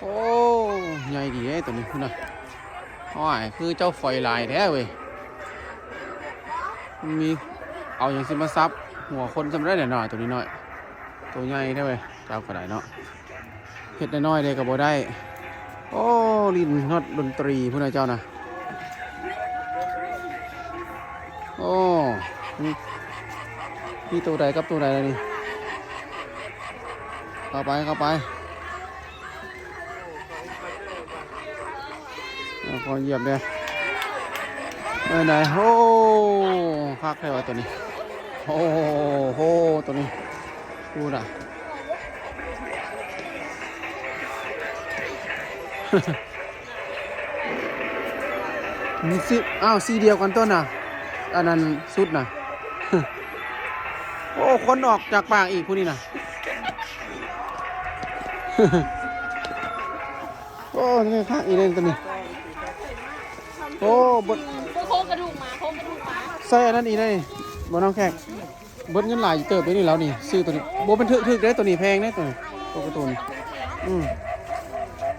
ໂອ້ ໃຫຍ່ດີເດ້ໂຕນີ້ພຸ້ນນະ. ໂອ້ຍ ຄືເຈົ້າຝອຍຫຼາຍແທ້ເວີຍ. ມັນມີ ເອົາຫຍັງຊິມາສັບຫົວຄົນສ່ຳໄດ້ແດ່ນ້ອຍ ໂຕນີ້ນ້ອຍ. ໂຕໃຫຍ່ແທ້ເວີຍ ເຈົ້າກໍໄດ້ເນາະ. ເຮັດນ້ອຍໆເດ້ກໍບໍ່ໄດ້. ໂອ້ ຫຼິ້ນຮອດດົນຕີພຸ້ນນະເຈົ້ານະ. ໂອ້ ມີ ມີໂຕໃດກັບໂຕໃດລະນີ້? ເຂົ້າໄປ ເຂົ້າໄປ. ເອົາ ຂໍຢຽບແດ່. ເອີ ໄດ້. ໂອ້ ຄັກແທ້ວ່າໂຕນີ້. ໂອ້ໂຫ ໂຕນີ້ ດູນະ. ມັນຊິ ອ້າວ ສີດຽວກັນຕົວນະ ອັນນັ້ນສຸດນະ. ໂອ້ ຄວັນອອກຈາກປາກອີກຜູ້ນີ້ນະ. ໂອ້ ນີ້ຄັກອີກເດ້ຕົວນີ້. ໂອ້ ເບິດ ໂຄງກະດູກໝາ ໂຄງກະດູກໝາ. ໃສ່ອັນນັ້ນອີກໄດ້ບໍ່ ນ້ອງແຂກ? ເບິດເງິນຫຼາຍເຕີບເດ້ນີ້ລາວນີ້ ຊື້ຕົວນີ້. ບໍ່ແມ່ນຖືກໆເດ້ ຕົວນີ້ແພງເດ້ ຕົວນີ້ ຕົວກາຕູນ. ອືມ